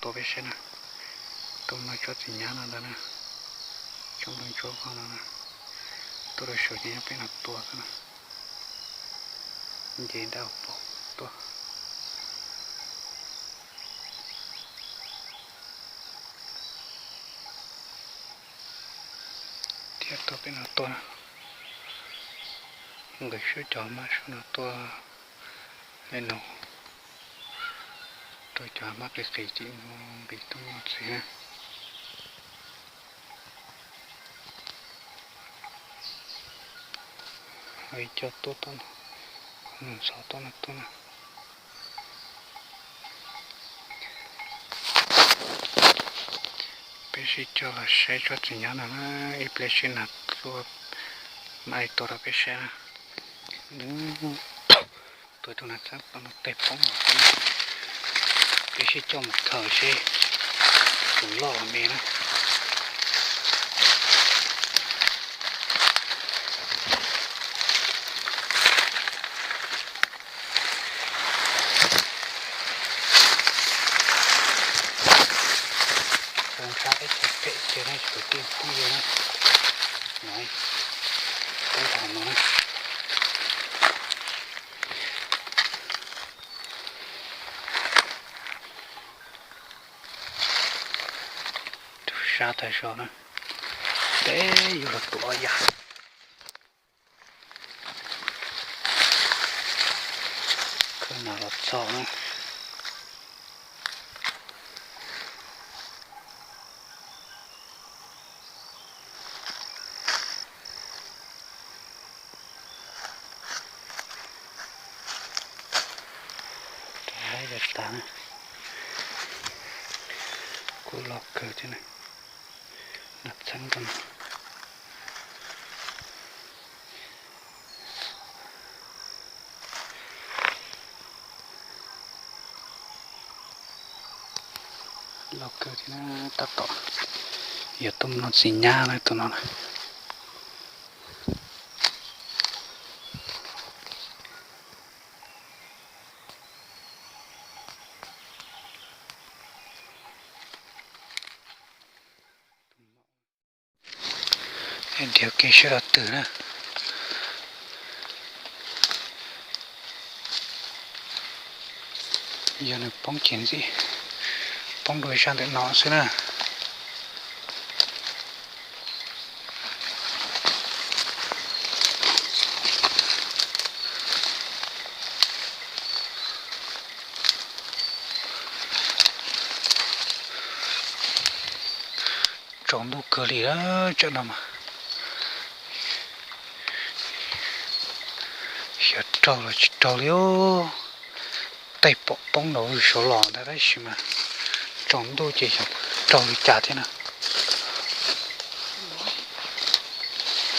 tua peb saib na. Tuaj no tsob txiv nyab no ntag na, tsob nplooj ntsuab vog no na, tuaj rau saum ces nyob peb no tua xwb na. Nce nrab hauv paus tuaj. Thiab tuaj peb no tuaj, nqis sub cov mab sub no tuaj li no, rau cov mab qis qis tim no, nqis tuaj no txiv na. Ho ib co tuaj tuaj no, mus ntxhov tuaj no tuaj na. Peb sib coj los saib tsob txiv nyab no na, ib pliag sib nag tuaj mas tua rau peb saib na. Tua tus nas txheeb no tej poob. Peb sib coj mus khaws seb puas loj los me na. Ua ntshab ib ce phem ces no tsis tau tiaj poob li na. No, poob tag no na. Rau sab tag zog na, peb yuav los tuav yam. Khawb nas los txog na. Rov tas na, kuj loj kawg thiab na, nas txheeb rau no. Loj kawg thiab na, tab tom yuav tuaj mloog txiv nyab na tus no na. Nrhiav kev sawv daws twg na. Yog nws poob ces ntxim poob dua zaj ntawm no xwb na. Tsaus ntuj kawg li lawm tsam no mas. Xyov raug los tsis raug li os. Tej pom poob nraum saud los ntag tab sis mas tsaus ntuj ces xyov raug li cas thiab na.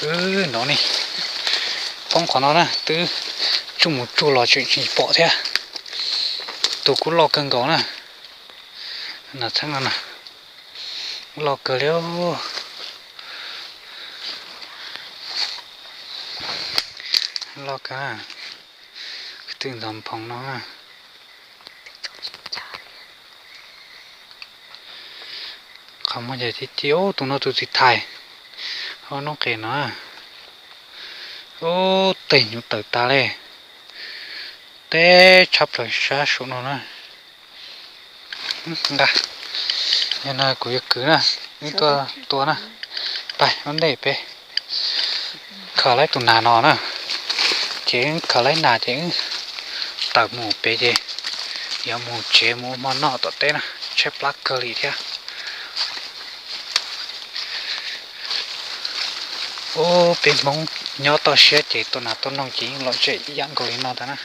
Wb no ne, poob qhov no na, twb tsuj mus tsuj los tseem tsis pom thiab. Tus kuj loj kawg nkaus na, nas txheeb no na, loj kawg li. Loj kawg, twb ntxhov nphoo no. Qhov muaj ncaim tib ci, ub, tus no tus txiv thais, ub, noob qes no. Ub, tej hnyuv tawm tas li, teb tshab plaws sab saum no na. Nqa, yog no kuv yuav kwv na, wb tuaj tua na. Pab ua ntej peb khaws laib tus nas no na, ces wb khaws laib nas ces wb tawm mus pem ces yuav mus tsev mus ua hmo noj tom teb na, tshaib plab kawg li thiab. Ub, peb Hmoob nyob toj siab ces tua nas tua noog ces yeej lom zem ib yam nkaus li no ntag na.